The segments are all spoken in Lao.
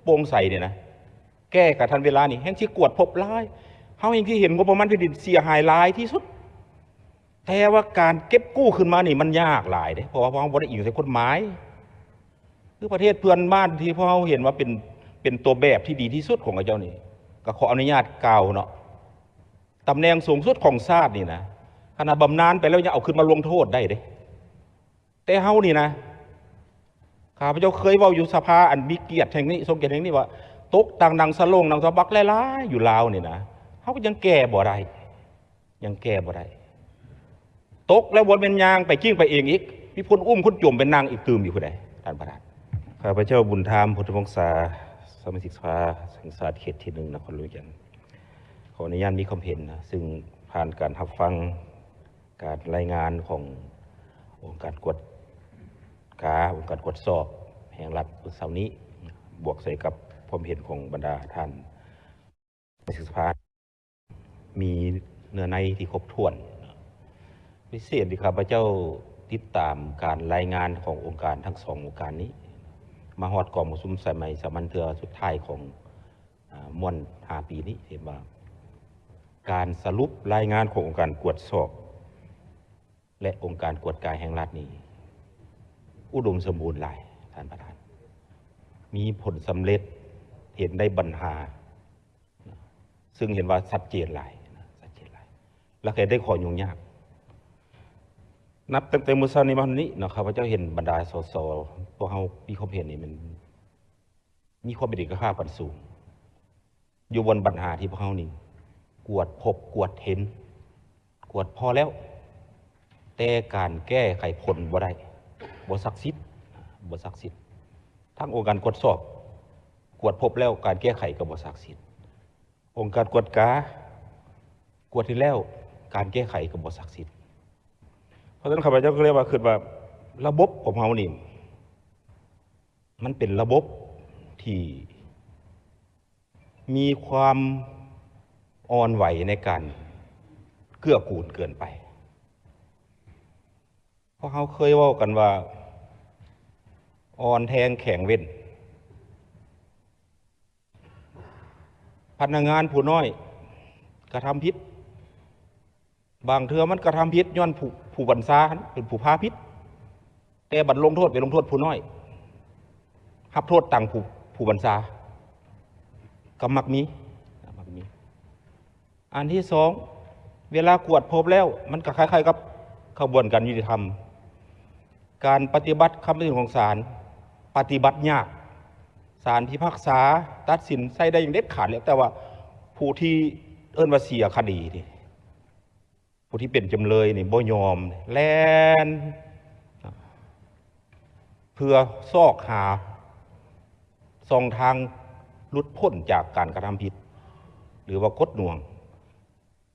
ໂປ່ງໃສນີ້ນະ ແກ້ກະທັນເວລານີ້ ແຮ່ງຊິກວດພົບຫຼາຍ. ເຮົາແຮ່ງຊິເຫັນງົບປະມານແຜ່ນດິນເສຍຫາຍຫຼາຍທີ່ສຸດ. ແຕ່ວ່າການເກັບກູ້ຂຶ້ນມານີ້ມັນຍາກຫຼາຍເດ້ ເພາະວ່າພວກເຮົາບໍ່ໄດ້ອີງໃສ່ກົດໝາຍ. ຄືປະເທດເພື່ອນບ້ານທີ່ພວກເຮົາເຫັນວ່າເປັນ ເປັນຕົວແບບທີ່ດີທີ່ສຸດຂອງເຂົາເຈົ້ານີ້ ກໍຂໍອະນຸຍາດກ່າວເນາະ, ຕຳແໜ່ງສູງສຸດຂອງຊາດນີ້ນະ ຂະໜາດບຳນານໄປແລ້ວຍັງເອົາຂຶ້ນມາລົງໂທດໄດ້ເດ້. ແຕ່ເຮົານີ້ນະ ຂ້າພະເຈົ້າເຄີຍເວົ້າຢູ່ສະພາອັນມີກຽດແຫ່ງນີ້ ຊົງກຽດແຫ່ງນີ້ວ່າ ຕົກຕັ້ງໜັງສະໂລງໜັງສະບັກຫຼາຍໆຢູ່ລາວນີ້ນະ ເຮົາກໍຍັງແກ້ບໍ່ໄດ້ ຍັງແກ້ບໍ່ໄດ້. ຕົກແລ້ວບໍ່ແມ່ນຍ່າງໄປກິ້ງໄປເອງອີກ ມີຄົນອຸ້ມຄົນຈົມໄປນັ່ງອີກຕື່ມຢູ່ພຸ້ນໃດ໋ ທ່ານປະທານ. ຂ້າພະເຈົ້າ ບຸນທາມ ພຸດທະວົງສາ ສະມາຊິກສະພາແຫ່ງຊາດເຂດທີໜຶ່ງ ນະຄອນຫຼວງວຽງຈັນ ຂໍອະນຸຍາດມີຄວາມເຫັນນະ ຊຶ່ງຜ່ານການຮັບຟັງ ການລາຍງານຂອງອົງການກວດກາ, ອົງການກວດສອບແຫ່ງລັດມື້ເຊົ້ານີ້ ບວກໃສ່ກັບຄວາມເຫັນຂອງບັນດາທ່ານສະມາຊິກສະພາ ມີເນື້ອໃນທີ່ຄົບຖ້ວນ. ພິເສດທີ່ຂ້າພະເຈົ້າຕິດຕາມການລາຍງານຂອງອົງການທັງສອງອົງການນີ້ ມາຮອດກອງປະຊຸມສະໄໝສາມັນເທື່ອສຸດທ້າຍຂອງ ອາ ມ່ວນຫ້າປີນີ້ ເຫັນວ່າການສະຫຼຸບລາຍງານຂອງອົງການກວດສອບ ແລະ ອົງການກວດກາແຫ່ງລັດນີ້ ອຸດົມສົມບູນຫຼາຍ ທ່ານປະທານ, ມີຜົນສຳເລັດ, ເຫັນໄດ້ບັນຫາ ຊຶ່ງເຫັນວ່າຊັດເຈນຫຼາຍ ຊັດເຈນຫຼາຍ ແລະ ເຫັນໄດ້ຂໍ້ຫຍຸ້ງຍາກ. ນັບຕັ້ງແຕ່ມື້ເຊົ້ານີ້ມາຮອດນີ້ເນາະ ຂ້າພະເຈົ້າເຫັນບັນດາ ສສ ພວກເຮົາມີຄວາມເຫັນນີ້ ມັນ ມີຄວາມເປັນເອກະພາບກັນສູງ ຢູ່ບ່ອນບັນຫາທີ່ພວກເຮົານີ້ກວດພົບກວດເຫັນ ກວດພໍແລ້ວ ແຕ່ການແກ້ໄຂຜົນບໍ່ໄດ້ ບໍ່ສັກສິດ ບໍ່ສັກສິດ. ທັງອົງການກວດສອບ ກວດພົບແລ້ວການແກ້ໄຂກໍບໍ່ສັກສິດ, ອົງການກວດກາ ກວດເຫັນແລ້ວການແກ້ໄຂກໍບໍ່ສັກສິດ. ເພາະສະນັ້ນ ຂ້າພະເຈົ້າກໍເລີຍວ່າ ຄິດວ່າລະບົບຂອງເຮົານີ້ ມັນເປັນລະບົບທີ່ມີຄວາມອ່ອນໄຫວໃນການເກື້ອກູນເກີນໄປ. ພວກເຮົາເຄີຍເວົ້າກັນວ່າ ອ່ອນແທງແຂງເວັ້ນ. ພະນັກງານຜູ້ນ້ອຍກະທຳຜິດ, ບາງເທື່ອມັນກະທຳຜິດຍ້ອນຜູ້ ຜູ້ບັນຊາຫັ້ນເປັນຜູ້ພາຜິດ, ແຕ່ບັດລົງໂທດໄປລົງໂທດຜູ້ນ້ອຍ, ຮັບໂທດຕາງຜູ້ ຜູ້ບັນຊາ ກໍມັກມີ ມັກມີ. ອັນທີສອງ ເວລາກວດພົບແລ້ວ ມັນກໍຄ້າຍໆກັບຂະບວນການຍຸຕິທຳ, ການປະຕິບັດຄຳຕັດສິນຂອງສານ ປະຕິບັດຍາກ, ສານພິພາກສາຕັດສິນໃຊ້ໄດ້ຢ່າງເດັດຂາດແລ້ວ ແຕ່ວ່າຜູ້ທີ່ເອີ້ນວ່າເສຍຄະດີນີ້ ຜູ້ທີ່ເປັນຈຳເລີຍນີ້ບໍ່ຍອມ ແລ່ນເພື່ອຊອກຫາຊ່ອງທາງຫຼຸດພົ້ນຈາກການກະທຳຜິດ ຫຼືວ່າກົດໜ່ວງ.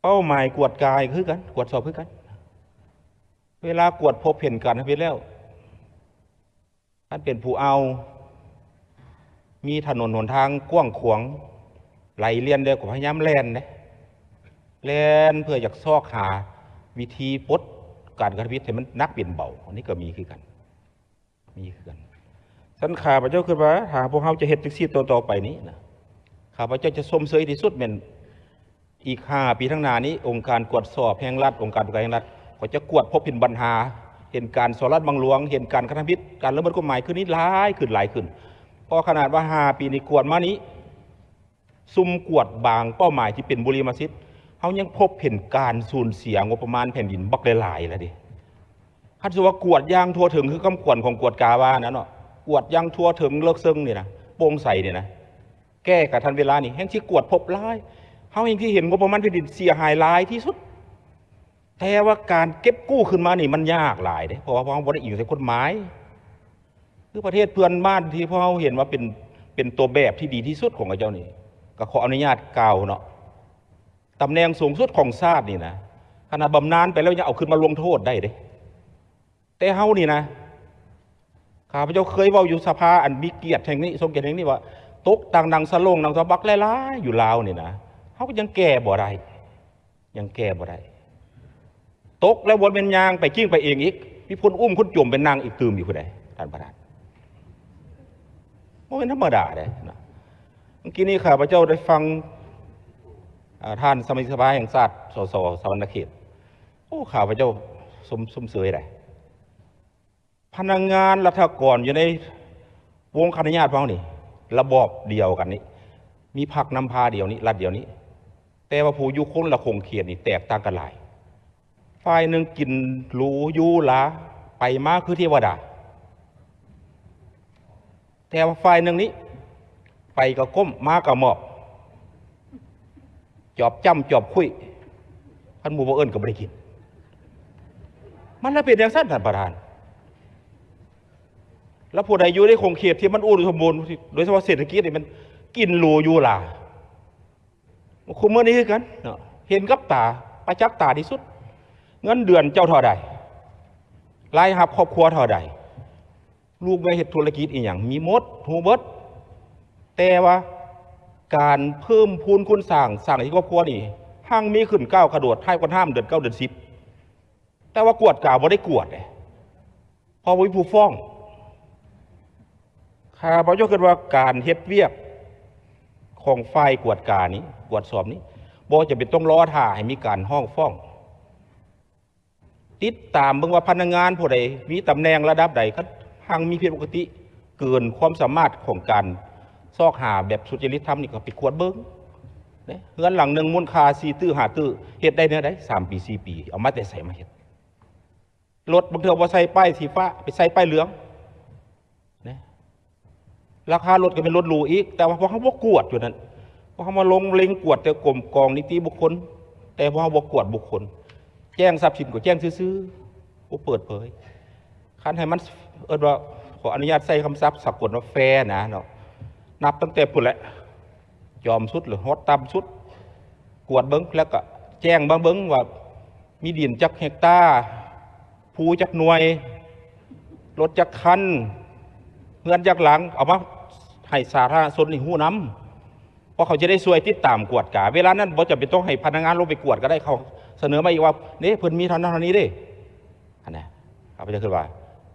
ເປົ້າໝາຍກວດກາຄືກັນ ກວດສອບຄືກັນ, ເວລາກວດພົບເຫັນການທຳຜິດແລ້ວ ຄັນເປັນຜູ້ເອົາ ມີຖະໜົນຫົນທາງກວ້າງຂວາງ ໄຫຼລຽນແລ້ວກໍພະຍາຍາມແລ່ນເດ້ ແລ່ນເພື່ອຢາກຊອກຫາວິທີປົດການກະທຳຜິດໃຫ້ມັນໜັກເປັນເບົາ, ອັນນີ້ກໍມີຄືກັນ ມີຄືກັນ. ຊັ້ນຂ້າພະເຈົ້າຄິດວ່າ ຖ້າພວກເຮົາຈະເຮັດຈັ່ງຊີ້ຕໍ່ໆໄປນີ້ນະ ຂ້າພະເຈົ້າຈະຊົມເຊີຍທີ່ສຸດແມ່ນ ອີກຫ້າປີທາງໜ້ານີ້ ອົງການກວດສອບແຫ່ງລັດ, ອົງການກວດກາແຫ່ງລັດ ກໍຈະກວດພົບເຫັນບັນຫາ, ເຫັນການສໍ້ລາດບັງຫຼວງ, ເຫັນການກະທຳຜິດ, ການລະເມີດກົດໝາຍຄືນີ້ຫຼາຍຂຶ້ນ, ຫຼາຍຂຶ້ນ. ເພາະຂະໜາດວ່າຫ້າປີນີ້ກວດມານີ້ ຊຸມກວດບາງເປົ້າໝາຍທີ່ເປັນບຸລິມະສິດ, ເຮົາຍັງພົບເຫັນການສູນເສຍງົບປະມານແຜ່ນດິນບັກຫຼາຍໆລະເດ. ຄັນສົມມຸດວ່າກວດຢ່າງທົ່ວເຖິງ ຄືຄຳຂວັນຂອງກວດກາວ່ານັ້ນເນາະ, ກວດຢ່າງທົ່ວເຖິງເລິກເຊິ່ງນີ້ນະ, ໂປ່ງໃສນີ້ນະ, ແກ້ກະທັນເວລານີ້ ແຮ່ງຊິກວດພົບຫຼາຍ, ເຮົາແຮ່ງຊິເຫັນງົບປະມານແຜ່ນດິນເສຍຫາຍຫຼາຍທີ່ສຸດ. ແຕ່ວ່າການເກັບກູ້ຂຶ້ນມານີ້ມັນຍາກຫຼາຍເດ້, ເພາະວ່າພວກເຮົາບໍ່ໄດ້ອີງໃສ່ກົດໝາຍ. ຄືປະເທດເພື່ອນບ້ານທີ່ພວກເຮົາເຫັນວ່າເປັນ ເປັນຕົວແບບທີ່ດີທີ່ສຸດຂອງເຂົາເຈົ້ານີ້, ກໍຂໍອະນຸຍາດກ່າວເນາະ, ຕຳແໜ່ງສູງສຸດຂອງຊາດນີ້ນະ, ຂະໜາດບຳນານໄປແລ້ວຍັງເອົາຂຶ້ນມາລົງໂທດໄດ້ເດ້. ແຕ່ເຮົານີ້ນະ ຂ້າພະເຈົ້າເຄີຍເວົ້າຢູ່ສະພາອັນມີກຽດແຫ່ງນີ້ ຊົງກຽດແຫ່ງນີ້ວ່າ ຕົກຕັ້ງໜັງສະໂລງໜັງສະບັກຫຼາຍໆຢູ່ລາວນີ້ນະ ເຮົາກໍຍັງແກ້ບໍ່ໄດ້ ຍັງແກ້ບໍ່ໄດ້. ຕົກແລ້ວບໍ່ແມ່ນຍ່າງໄປກິ້ງໄປເອງອີກ, ມີຄົນອຸ້ມຄົນຈົມໄປນັ່ງອີກຕື່ມຢູ່ພຸ້ນໃດ໋ ທ່ານປະທານ. ບໍ່ແມ່ນທຳມະດາເດ້ນະ. ມື້ກີ້ນີ້ຂ້າພະເຈົ້າໄດ້ຟັງ ເອີ່ ທ່ານສະມາຊິກສະພາແຫ່ງຊາດ ສສ ສະຫວັນນະເຂດ. ໂອ້ ຂ້າພະເຈົ້າຊົມ ຊົມເຊີຍໄດ໋. ພະນັກງານລັດຖະກອນຢູ່ໃນວົງຄະນະຍາດພວກເຮົານີ້ ລະບອບດຽວກັນນີ້ ມີພັກນຳພາດຽວນີ້ ລັດດຽວນີ້ ແຕ່ວ່າຜູ້ຢູ່ຄົນລະຂົງເຂດນີ້ແຕກຕ່າງກັນຫຼາຍ. ຝ່າຍໜຶ່ງກິນຫຼູຢູ່ຫຼາ ໄປມາຄືເທວະດາ. ແຕ່ວ່າຝ່າຍໜຶ່ງນີ້ ໄປກໍກົ້ມ ມາກໍໝອບ ຈອບຈ້ຳຈອບຄຸຍ ຄັນໝູ່ບໍ່ເອີ້ນກໍບໍ່ໄດ້ກິນ. ມັນລະເປັນຈັ່ງຊັ້ນທ່ານປະທານ. ແລ້ວຜູ້ໃດຢູ່ໃນຂົງເຂດທີ່ມັນອຸດົມສົມບູນ ໂດຍສະເພາະເສດຖະກິດນີ້ ມັນກິນຫຼູຢູ່ຫຼາ. ຄູ່ມື້ນີ້ຄືກັນເນາະ ເຫັນກັບຕາ ປະຈັກຕາທີ່ສຸດ ເງິນເດືອນເຈົ້າເທົ່າໃດ ລາຍຮັບຄອບຄົວເທົ່າໃດ ລູກເມຍເຮັດທຸລະກິດອີ່ຫຍັງ ມີໝົດ ຮູ້ເບິດ. ແຕ່ວ່າການເພີ່ມພູນຄູນສ້າງ ສ້າງໃຫ້ຄອບຄົວນີ້ຮັ່ງມີຂຶ້ນກ້າວກະໂດດ ທ້າຍກວ່າຫ້າມເດືອນເກົ້າເດືອນສິບ ແຕ່ວ່າກວດກາບໍ່ໄດ້ກວດເດ້ ເພາະບໍ່ມີຜູ້ຟ້ອງ. ຂ້າພະເຈົ້າຄິດວ່າການເຮັດວຽກຂອງຝ່າຍກວດການີ້ ກວດສອບນີ້ ບໍ່ຈຳເປັນຕ້ອງລໍຖ້າໃຫ້ມີການຮ້ອງຟ້ອງ. ຕິດຕາມເບິ່ງວ່າພະນັກງານຜູ້ໃດ ມີຕຳແໜ່ງລະດັບໃດ ຄັນຮັ່ງມີຜິດປົກກະຕິເກີນຄວາມສາມາດຂອງການຊອກຫາແບບສຸດຈະລິດທຳນີ້ ກໍໄປກວດເບິ່ງເດ້. ເຮືອນຫຼັງໜຶ່ງມູນຄ່າສີ່ຕື້ຫ້າຕື້ ເຮັດໄດ້ແນວໃດ ສາມປີສີ່ປີ ເອົາມາແຕ່ໃສມາເຮັດ? ລົດບາງເທື່ອບໍ່ໃສ່ປ້າຍສີຟ້າ ໄປໃສ່ປ້າຍເຫຼືອງນະ. ລາຄາລົດກໍເປັນລົດຫຼູອີກ ແຕ່ວ່າພວກເຮົາບໍ່ກວດຢູ່ນັ້ນ ພວກເຮົາມາລົງເລັງກວດແຕ່ກົມກອງນິຕິບຸກຄົນ ແຕ່ພວກເຮົາບໍ່ກວດບຸກຄົນ. ແຈ້ງຊັບສິນກໍແຈ້ງຊື່ໆ ບໍ່ເປີດເຜີຍ. ຄັນໃຫ້ມັນ ເອີ້ນວ່າ ຂໍອະນຸຍາດໃຊ້ຄຳສັບສາກົນວ່າແຟນະເນາະ ນັບຕັ້ງແຕ່ພຸ້ນແຫຼະ ຈອມສຸດ ຫຼື ຮອດຕ່ຳສຸດ ກວດເບິ່ງ ແລ້ວກໍແຈ້ງມາເບິ່ງວ່າ ມີດິນຈັກເຮັກຕາ ພູຈັກໜ່ວຍ ລົດຈັກຄັນ ເຮືອນຈັກຫຼັງ ເອົາມາໃຫ້ສາທາລະນະຊົນນີ້ຮູ້ນຳ ເພາະເຂົາຈະໄດ້ຊ່ວຍຕິດຕາມກວດກາ. ເວລານັ້ນບໍ່ຈຳເປັນຕ້ອງໃຫ້ພະນັກງານລົງໄປກວດກໍໄດ້ ເຂົາສະເໜີມາອີກວ່າ ເດ້ ເພິ່ນມີເທົ່ານັ້ນເທົ່ານີ້ເດ້ ຫັ້ນນະ. ຂ້າພະເຈົ້າຄິດວ່າ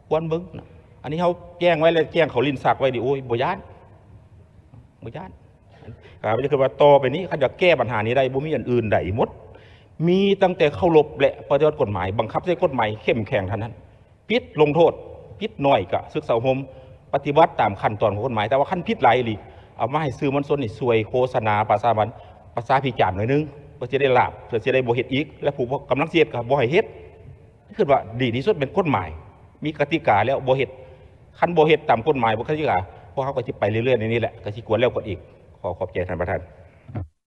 ຄວນເບິ່ງນະ ອັນນີ້ເຮົາແຈ້ງໄວ້ແລ້ວ ແຈ້ງເຂົາຫຼິ້ນຊັກໄວ້ນີ້ ໂອ້ຍ ບໍ່ຢ້ານ ບໍ່ຢ້ານ. ຂ້າພະເຈົ້າຄິດວ່າຕໍ່ໄປນີ້ ຄັນຢາກແກ້ບັນຫານີ້ໄດ້ ບໍ່ມີອັນອື່ນໃດໝົດ ມີຕັ້ງແຕ່ເຄົາລົບ ແລະ ປະຕິບັດກົດໝາຍ ບັງຄັບໃຊ້ກົດໝາຍເຂັ້ມແຂງເທົ່ານັ້ນ. ຜິດລົງໂທດ ຜິດໜ້ອຍກະສຶກສາອົບຮົມ ປະຕິບັດຕາມຂັ້ນຕອນຂອງກົດໝາຍ. ແຕ່ວ່າຄັນຜິດຫຼາຍອີ່ຫຼີ ເອົາມາໃຫ້ສື່ມວນຊົນນີ້ຊ່ວຍໂຄສະນາປະຊາ ປະຊາພິຈານໜ້ອຍໜຶ່ງ ເພື່ອຊິໄດ້ລາບ ເພື່ອຊິໄດ້ບໍ່ເຮັດອີກ ແລະ ຜູ້ກຳລັງຊິເຮັດກໍບໍ່ໃຫ້ເຮັດ. ຄິດວ່າດີທີ່ສຸດແມ່ນກົດໝາຍ ມີກະຕິກາແລ້ວບໍ່ເຮັດ ຄັນບໍ່ເຮັດຕາມກົດໝາຍ ບໍ່ກະຕິກາ ພວກເຮົາກໍຊິໄປເລື້ອຍໆໃນນີ້ແຫຼະ ກໍຊິກວດແລ້ວກວດອີກ. ຂໍຂອບໃຈທ່ານປະທານ.